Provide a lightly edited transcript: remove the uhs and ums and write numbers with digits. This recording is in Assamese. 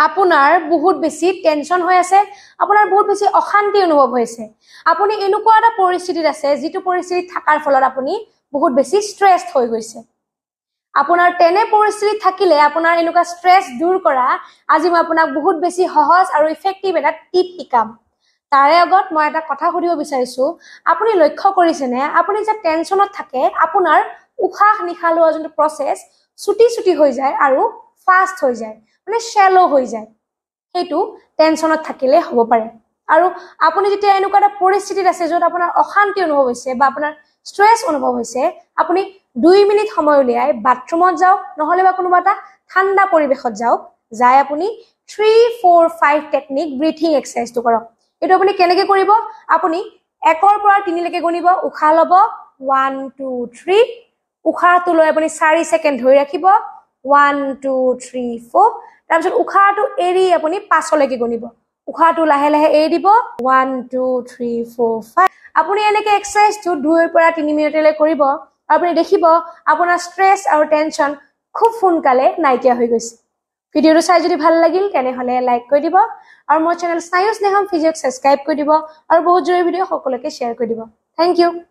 আপোনাৰ বহুত বেছি টেনশ্যন হৈ আছে, আপোনাৰ বহুত বেছি অশান্তি অনুভৱ হৈছে, আপুনি এনেকুৱা এটা পৰিস্থিতিত আছে যিটো পৰিস্থিতিত থকাৰ ফলত আপুনি বহুত বেছি ষ্ট্ৰেছড হৈ গৈছে। আপোনাৰ তেনে পৰিস্থিতিত থাকিলে আপোনাৰ এনেকুৱা ষ্ট্ৰেছ দূৰ কৰা আজি মই আপোনাক বহুত বেছি সহজ আৰু ইফেক্টিভ এটা টিপ শিকাম। তাৰে আগত মই এটা কথা সুধিব বিচাৰিছো, আপুনি লক্ষ্য কৰিছেনে আপুনি যে টেনশ্যনত থাকে আপোনাৰ উশাহ নিশাহ লোৱা যোনটো প্ৰচেছ চুটি চুটি হৈ যায় আৰু ফাষ্ট হৈ যায়, মানে শ্বেল' হৈ যায়। সেইটো টেনশ্যনত থাকিলে হ'ব পাৰে। আৰু আপুনি যেতিয়া এনেকুৱা এটা পৰিস্থিতিত আছে য'ত আপোনাৰ অশান্তি অনুভৱ হৈছে বা আপোনাৰ ষ্ট্ৰেছ অনুভৱ হৈছে, আপুনি 2 মিনিট সময় উলিয়াই বাথৰুমত যাওক, নহ'লে বা কোনোবা এটা ঠাণ্ডা পৰিৱেশত যাওক, যাই আপুনি 3 4 5 টেকনিক ব্ৰিথিং এক্সাৰচাইজটো কৰক। এইটো আপুনি কেনেকৈ কৰিব? আপুনি 1ৰ পৰা 3লৈকে গণিব, উশাহ ল'ব 1 2 3, উশাহটো লৈ আপুনি 4 ছেকেণ্ড ধৰি ৰাখিব 1 2 3 4, তাৰপিছত উশাহটো এৰি আপুনি 5লৈকে গণিব, উশাহটো লাহে লাহে এৰি দিব 1 2 3 4 5। আপুনি এনেকৈ এক্সাৰচাইজটো 2ৰ পৰা 3 মিনিটলৈ কৰিব, আপুনি দেখিব আপোনাৰ ষ্ট্ৰেছ আৰু টেনশ্যন খুব সোনকালে নাইকিয়া হৈ গৈছে। ভিডিঅ'টো চাই যদি ভাল লাগিল তেনেহ'লে লাইক কৰি দিব আৰু মোৰ চেনেল স্নায়ু স্নেহম ফিজিঅ'ক ছাবস্ক্ৰাইব কৰি দিব আৰু বহুত জৰুৰী ভিডিঅ' সকলোকে শ্বেয়াৰ কৰি দিব। Thank you.